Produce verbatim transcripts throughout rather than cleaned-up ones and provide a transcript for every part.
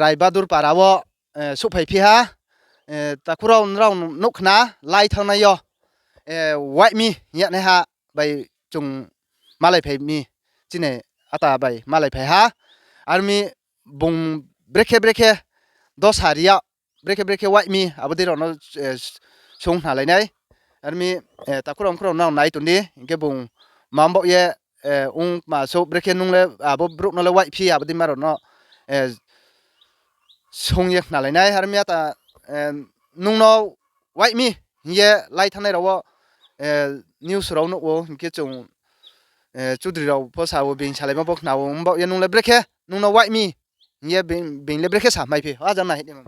Raibadur para wo souhphai phi ha. Takhu rao, nrao nuh khna, lai thanngnai yo, waih mi hing ya naiha bai chung malaiphai mi, chini ata bai malaiphai ha. Armi bung brekhe brekhe dosa ri ya, brekhe brekhe waih mi, abo dei rao no sung khnalai nai. Armi takhu rao, mkhu rao, nrao nai tong di, hing khe bung ma baoh ye ong ma souh, brekhe nung le abo brouh no le waih phi, abo dei ma rao no sung ye khnalai nai. Armi ata nung no waih mi hing ye lai thanngnai rao wo news rao nuh ou, hing khe chung chudri rao pho sa ou, being salaimo pho khna ou, ong baoh ye nung le brekhe nung no waih mi hing ye being le brekhe sa mai phi, a jang na hih ni ma.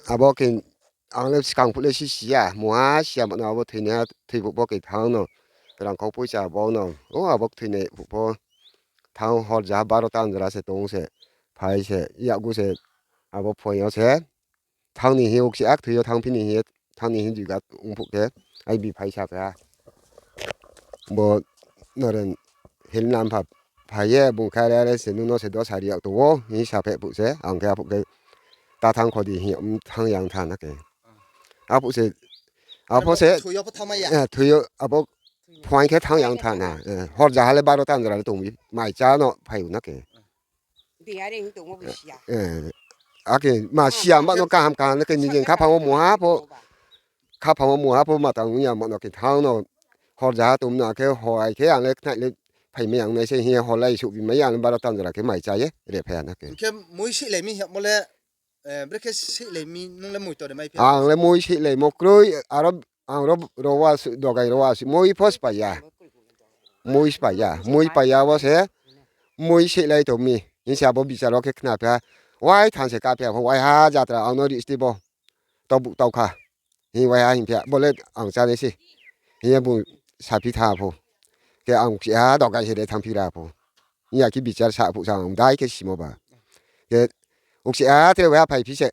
Abo khe ang le skang phuh le si si ya, mungha si ya mano, abo thoinaiha thoi phuh pho khe thanng no, rangkhau poicha bo no, o abo thoinai phuh pho thanng, hor jaha baro ta jora se tong se, phai se, yakgu se, abo phuaing yo se thanng ni hing ye, uksi ak thoi yo thanngphi ni hing ye, thanng ni hing juga ong phuh khe, ai bi phai sa phai ha. Bo Noren Hill Nampha phai ye bung khe, are are se nung no se dosa ri yag tong ou hing sa phai phuh se, ang khe aphuh khe ta thanng kho di hing ye, thanng ya ong tha na khe. Aphuh se, apho se, thoi yo abo phuaing khe thanng ya ong tha na, hor jaha le baro ta jora le tong mi, mai chá no phai ou na khe. Akhe ma si ya mano, kaham kaham le khe nijeng khaphang wo mungha pho, khaphang wo mungha pho ma tang ya mano khe thanng no, hor jaha tong na khe, hor ai khe ang le khnai le phaimai ya ong nai se hing ye, hor lai souhbi mai ya, ang le baro ta jora khe mai chá ye re phai ya na khe. Hing khe mui seihlai mi hingmo le, brekhe seihlai mi, nung le mui tore mai phi? Ang le mui seihlaimo kroi, aro ang ro, ro wa su, dogai ro wa su, mui pho spai ya. Mui spai ya, mui pai ya wo se, mui seihlai tong mi hing se abo bichar wo khe khna phi ha, wai thanng se ka phi ha pho, waiha jatra ang no rihsti bo, tau bu tau kha, hing waiha hing phi ha, bo le ang chánai se, hing ye bung saphi thanng pho. Khe ang uksi ha dogai se de thanngphi ra pho. Hing ya khe bichar sa phuh sa ang dai khe simo ba. Khe uksi ha tre waiha phaiphi se,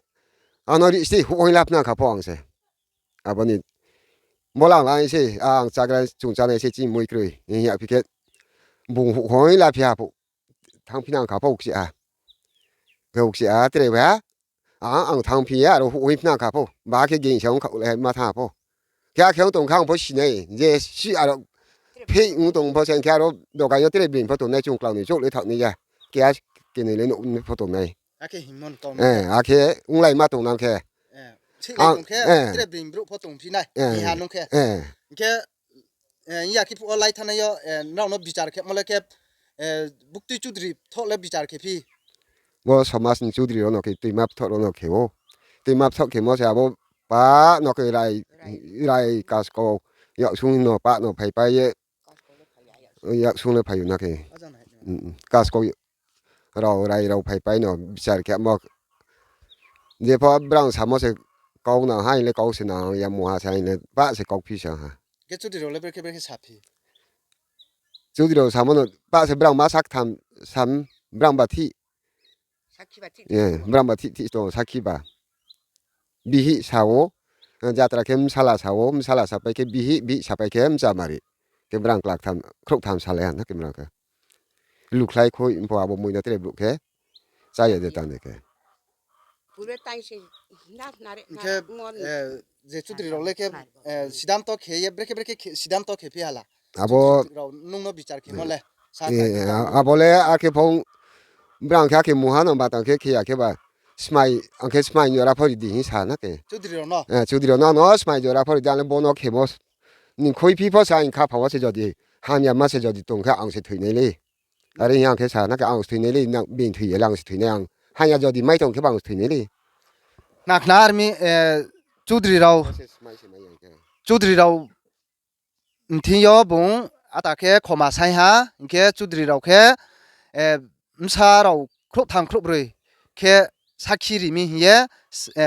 ang no rihsti huh hoing la phna kha pho ang se. Abo ni bo lang lai se, ang chagra chung chánai se chini mui kroi hing ya phi khe, bung huh hoing la phi ha phuh, thanngphi nang kha pho uksi ha. Khe uksi ha tre waiha, ang, ang thanngphi ya, aro huh hoing phna kha pho, ba khe geng se ong kha le ma thanng pho. Khe akhe ong tong kha ang pho sinai, je si aro phei ong tong pho se, khe aro dogai yo tre being pho tongnai, chung klau ni chouh le thaoh nai ya. Khe a kenoi le nouh pho tongnai. Akhe onglaima tong nang khe. Tre being brouh pho tongphi nai, ha nung khe. Hing khe, ya khe phuh wo lai thanngnai yo, nrao no bichar khemo le khe, buktui chudri thoh le bichar khe phi? Bo somaj ni chudri rao no khe tuima pthoh rao no khe ou. Tuima pthoh khemo se abo pa no khe rai, rai kaskau, yaksung no pa no phaipai ye, yaksung le phai ou na khe. Kaskau rao rai rao phaipai no bichar khemo. Jepho brang samo se kau nang haing le kau se nang ya, mungha se haing le pa se kauphi sa ha. Khe chudri rao le brekhe brekhe saphi? Chudri rao samo no pa se brang ma saktham sam, brang ba thih, brang ba thih thih tong sakhi ba. Bihih sa ou, jatra khe bsala sa ou, bsala sapai khe bihih, bihih sapai khe bchamari. Khe brang klaktham, khrouhtham salai ha na khe brang khe. Lukhlai khoi pho abo mui no tre brouh khe chá ya de tang de khe. Hing khe, je chudri rao le khe, sidanto khe ye, brekhe brekhe sidanto khe phi hala? Abo, nung no bichar khemo le, abo le akhe pho, brang khe akhe mungha no ba tang khe khe ya khe ba, ang khe smai jora pho ri di hing sa na khe. Chudri rao no, no smai jora pho ri di, ang le bo no khemo ni khuiphi pho se ang khaphang wo se jodi, hamyama se jodi tong khe ang se thoinai le. Are hing ang khe sa na khe ang se thoinai le, being thoi ya le ang se thoinai, ang hamya jodi mai tong khe ba ang se thoinai le. Khna khna army, chudri rao, chudri rao mthing yo bung ata khe khoma saing ha, hing khe chudri rao khe, bsa rao khrouhtham khrouhbroi khe sakhi ri mi hing ye,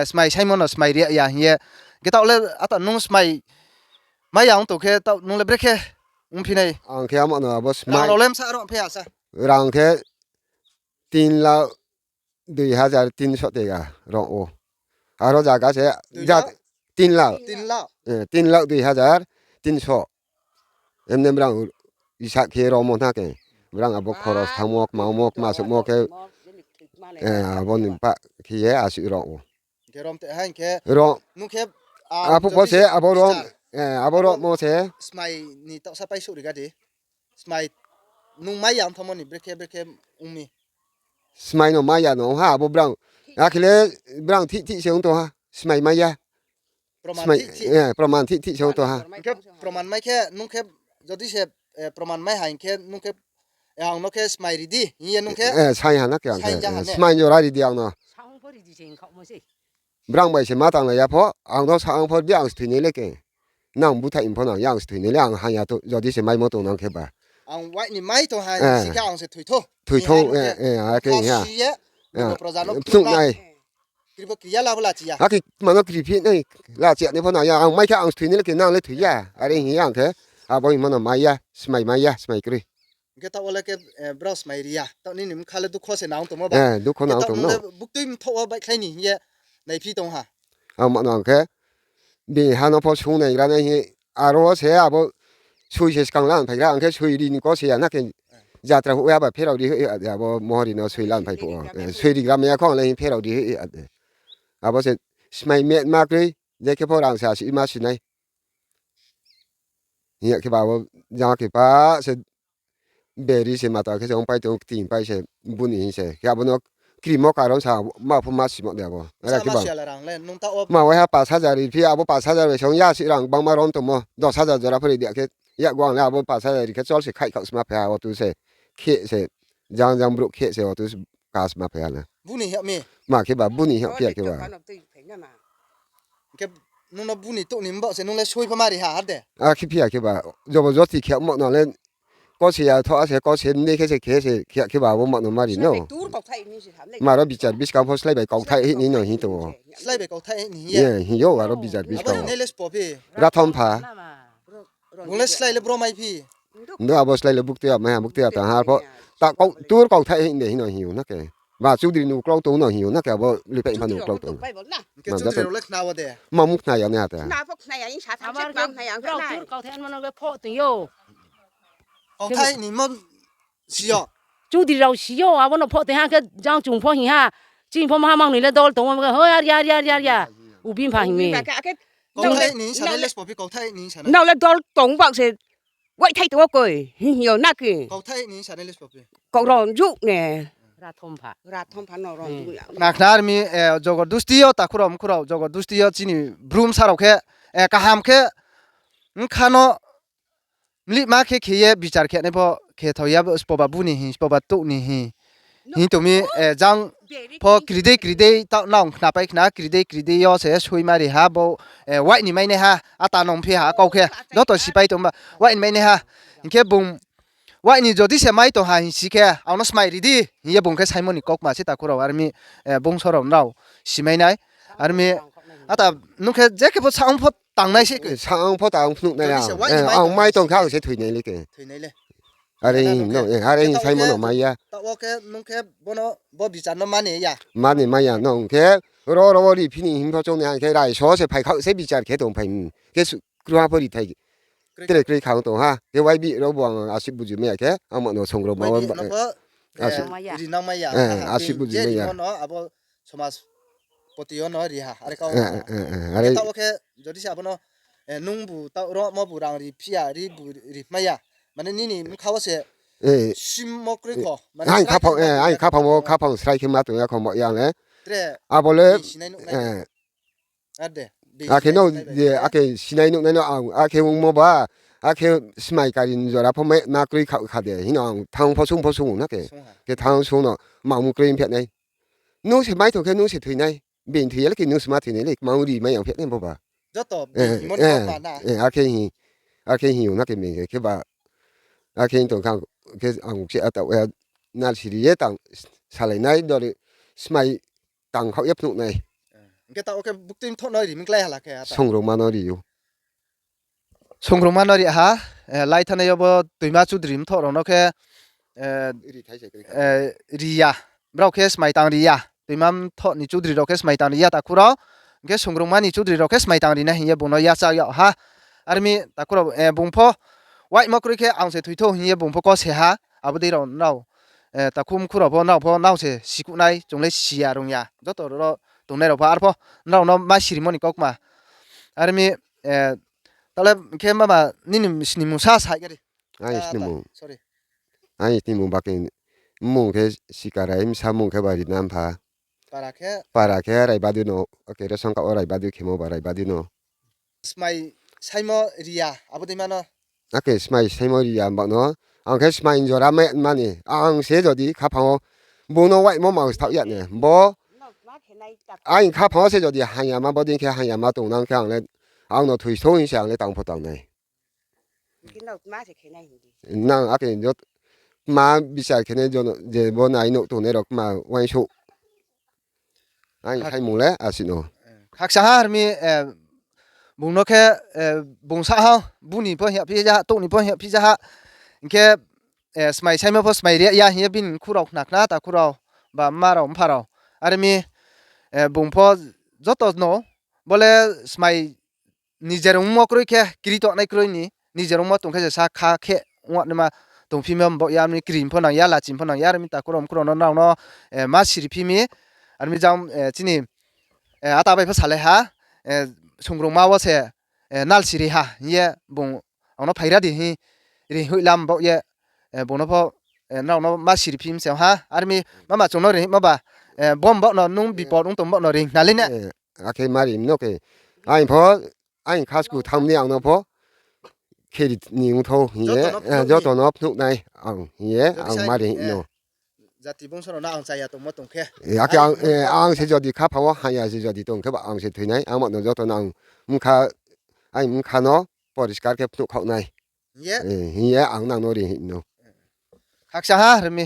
smai saingmo no smai ri ya hing ye. Khe taoh le ata nung smai mai ya ong tong khe taoh nung le brekhe ongphi nai? Ang khe amo no abo smai rao le bsa rao phi ya sa. Rang khe tin lakh dui hajar tinso tega rao ou. Aro zaga se, tin lakh? Tin lakh dui hajar tinso. Emne brang isa khe romo na khe. Brang abo khoros thanngmo, kmamo, kma suhmo khe. Abo ni pah khe ye asuh rom ou. Hing khe rom te ha hing khe rom. Nung khe, aphuh pho se abo rom, abo rommo se. Smai ni taohsa paisouh ri ga di. Smai nung mai ya ong thanngmo ni brekhe brekhe ong mi. Smai no mai ya no ong ha abo brang. Akhe le brang thih thih se ong tong ha. Smai mai ya. Proman thih thih se ong tong ha. Hing khe proman mai khe nung khe jodi se, proman mai ha hing khe nung khe, ang no khe smai ri di hing ye nung khe. Saing ha na khe ang khe. Smai jora ri di ang no. Brang bai se ma tanglai ya pho, ang no sa ang pho di ang se thoinai le khe. Nang búthaih pho nang ya ang se thoinai le ang hang ya to, jodi se maimo tong nang khe ba. Ang wai ni mai tong ha, si khe ang se thoithou. Thoithou, akhe hing ya. Phnuh nai. Akhe mano kri phi nai, lachi ya ni pho nang ya, ang mai khe ang se thoinai le khe nang le thoi ya. Are hing ya ang khe, abo hingmo no mai ya, smai mai ya, smai kroi. Hing khe taoh wo le khe, brao smai ri ya. Taoh nini bkha le dukho se nang tongmo ba. Dukho nang tongmo. Buktui mthoh wo baihkhlai ni hing ye naiphi tong ha. Ang mano ang khe, bini ha no pho sung nai gra nai hing, aro wo se abo soi se skang lan phai gra, ang khe soi ri ni kau se ya na khe, jatra hoih ya ba pherao ri hoih ya de, abo mohori no soi lan phai phuh wo. Soi ri gra mai ya kho ang le hing pherao ri hoih ya de. Abo se smai met ma kroi, je khe pho rang se asuh ma si nai. Hing ya khe ba abo jang khe pa se beri se mata khe se ongpai tong, kting pai se buni hing se. Khe abo no krimo karon sa ma pho ma simo de abo. Are khe ba. Ma waiha pash hajar ri phi, abo pash hajar bai se ong ya si rang gbangma rom tongmo. Dos hajar jora pho ri di khe, yakgu ang le abo pash hajar ri khe chol se khaih khaoh sma phai ha, otu se khe se, jang jang brouh khe se, otu se ka sma phai ha na. Ma khe ba buni hing phi ya khe ba. Khe nung no buni touh ni mbaoh se nung le soi pho ma ri ha de. Akhe phi ya khe ba, jobo josti khe mo no le, kau se ya tho a se, kau se ni khe se khe se khe ya khe ba abo ma no ma ri no. Ma ro bichar buskang pho slái bai kauthai hing ni no hing tong ou. Hing yo aro bichar buskang. Rathom pha. Bung le slái le bro mai phi. Ndo abo slái le buktui ya mai ha, buktui ya tang ha pho. Ta kau tur kauthai hing de hing no hing ou na khe. Ba chudri ni uklau tong no hing ou na khe, abo lipai pha ni uklau tong. Mamung khna ya ni ha ta. Kauthai ni mo si yo. Chudri rao si yo, abo no phoh tei ha khe jang chung pho hing ha. Chini pho maha mangnoi le dol tong ou, hoi, ar ya, ar ya, ar ya, ar ya. Ubi mpha hing mi. Nrao le dol tong bak se, waithai tong ou koi, hing hing yo na khe. Kau rom juh ne. Khna khna ar mi, jogodusti yo takhu rao mkhu rao, jogodusti yo chini bru bsa rao khe, kaham khe, bkha no mlihma khe khe ye bichar khe nai pho khe thao ya, spoba bu ni hing, spoba touh ni hing. Hing tong mi, jang pho kri dei kri dei, taoh nang khnapai khna, kri dei kri dei yo se soima ri ha bo, waih ni mai nai ha, ata nung phi ha kau khe, joto sipai tong ba, waih ni mai nai ha. Hing khe bung, waih ni jodi se mai tong ha hing si khe, ang no smai ri di, hing ye bung khe saimo ni kaukma se takhu rao, ar mi, bungso rao nrao simai nai, ar mi, ata nung khe je khe pho saong pho tangnai se. Saong pho tang phnuh nai ang mai tong khe ang se thoi nai le khe. Are hing saimo no mai ya. Taoh wo khe nung khe bo bichar no mani ya. Mani mai ya nung khe ro ro wo ri phi ni hing pho choung nai ang khe raiso se phai khaoh se bichar khe tong phai mi. Khe kruha pho rithai. Tre kroi khang tong ha. Khe waibi rao bo ang asip buji mai ya khe ang ma no songrao ma wo. Asip buji mai ya. Abo somaj poti yo no ri ha, are kau. Are taoh wo khe jodi se abo no, nung bu taoh ro mo bu rang ri phi ya, ri bu ri mai ya. Mane nini bkha wo se simmo kroi kho. Mane ang khaphang wo khaphang srai khe ma tong ya kho mo ya le. Abo le, akhe no, akhe sinai nuhnai no ang, akhe ongmo ba, akhe smai kari ni jora pho ma kroi kha de hing no ang thanng pho sung pho sung na khe. Khe thanng sung no, ma ong kroi phi nai. Nung se mai tong khe nung se thoi nai. Being thoi ya le khe nung se ma thoi nai le, ma ong ri mai ya phi nai bo ba. Akhe hing ou na khe being khe ba. Akhe hing tong kha, khe ang se ataoh ya, nalsi ri ye tang salai nai, dori smai tang khaoh ye phnuh nai. Hing khe taoh wo khe buktui mthoh no ri mi klái ha la khe. Songrongma no ri ou. Songrongma no ri ha, lai thanai yo bo Toima Chudri mthoh rao no khe ri ya. Brao khe smai tang ri ya. Toima mthoh ni Chudri rao khe smai tang ri ya takhu rao. Hing khe Songrongma ni Chudri rao khe smai tang ri nai hing ye bung no yacha yag ha. Ar mi takhu rao, bung pho waihmo kroi khe ang se thoi thou hing ye bung pho kau se ha. Abo dei rao nrao eh, takhu mkhu rao pho, nrao pho, nrao se sikuh nai, chung le si ya rung ya. Joto ro tongnai rao pho, arpho, nrao no ma sirimo ni kaukma. Are mi, eh, tale khe mama, nini sini mungsa sai gari. Ai Ah, sini ta-, mung. Sorry. Ai sini mung ba khe, mmung khe Sikarai, bsa mung khe ba Rina Mpha. Para khe? Para khe Raibadu no, ake Resong ka o Raibadu khemo ba Raibadu no. Smai saimo ri ya, abo dei mano. Ake smai saimo ri ya, bak no. Ang khe smai jora me mani. Ang se jodi khaphang wo, bung no waimo ma sthaoh ya ne. Bo, Nokma khe nai tak. Ang khaphang wo se jodi hang ya ma, bo dei khe hang ya ma tong nang khe ang le, ang no thoi song se ang le tang pho tang nai. Khe nokma se khe nai hing di. Nang ake jot, ma bichar khe nai jono, je bo nai nouh tongnai rao kma uaingsouh. Ang Khak- saimung le asi no. Khaksa ha armi, eh, bung no khe, eh, bung sa ha, bung ni pho hing ya phi ja ha, touh ni pho hing ya phi ja ha. Hing khe, eh, smai saimo pho smai ri ya hing ye bini khu rao khna khna, takhu rao, ba mma rao, mpha rao. Armi, eh, bung pho joto no, bo le smai nijer ongmo kroi khe, kri tongnai kroi ni, nijer ongmo tong khe se sa kha khe ongnaima tongphi mi, bo ya ni kri pho nang ya, lachi pho nang ya, armi takhu rao mkhu rao no nrao no, eh, ma siri phi mi, armi jang, eh, chini, eh, ata bai pho salai ha, eh, sungrungma wo se, eh, nal siri ha hing ye bung ang no phaira di hing ri hoih lam bo ye, eh, bung no pho, eh, nrao no ma siri phi mi se ha, armi mama chung no ri ma ba, eh, bom bo no nung bipod ong tong bo no ri na le ne. Eh, akhe ma ri no khe. Ang pho, ang khasku tham ni ang no pho, khe ri ni ong thou hing ye, Joto no eh, phnuh joto ni. No phnuh nai ang hing ye, Jodi ang sai, ma ri eh, no. Jati bungso rao no ang chaya tongmo tong khe. Eh, akhe Ai, ang, eh, ang se jodi khaphang wo hang ya se jodi tong khe ba ang se thoi nai, ang ma no joto no ang mkha, ang mkha no poriskar khe phnuh khaoh nai. Hing ye? Eh, hing ye ang nang no ri hing no. Khaksa ha, rimi.